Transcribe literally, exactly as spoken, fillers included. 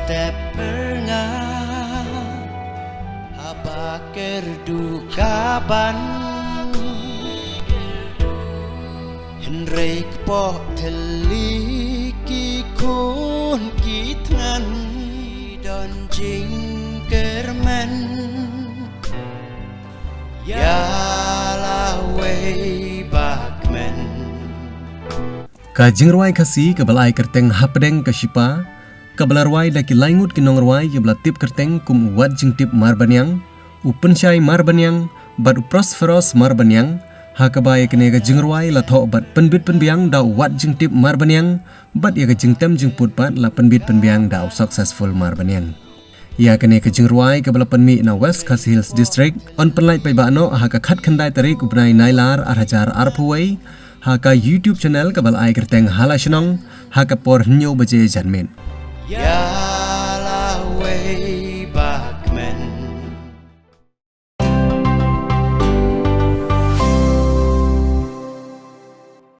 Tep pyrnga haba kyrduh ka ban, hynrei kpoh thylli ki khun ki thngan, don jingkyrmen ïa lawei ba kmen. Ka jingrwai Khasi kaba la ai kyrteng Hapdeng ka Shipa, kaba la rwai da ki laingut ki nongrwai kiba la tip kyrteng kum u Wat Jingtip Marbaniang, u Pynshai Marbaniang bad u Prosperous Marbaniang, ha kaba ïa kane ka jingrwai la thoh bad pynbit pynbiang da u Wat Jingtip Marbaniang, bad ïa ka jingtem jingput pat la pynbit pynbiang da u Successful Marbaniang. Ïa kane ka jingrwai kaba la pynmih na West Khasi Hills District, yn pynlait paidbah noh ha ka khatkhyndai tarik u bnai Nailar ar hajar arphew wei, ha ka YouTube channel kaba la ai kyrteng Hala Shnong, ha ka por hynñiew baje janmiet. Ïa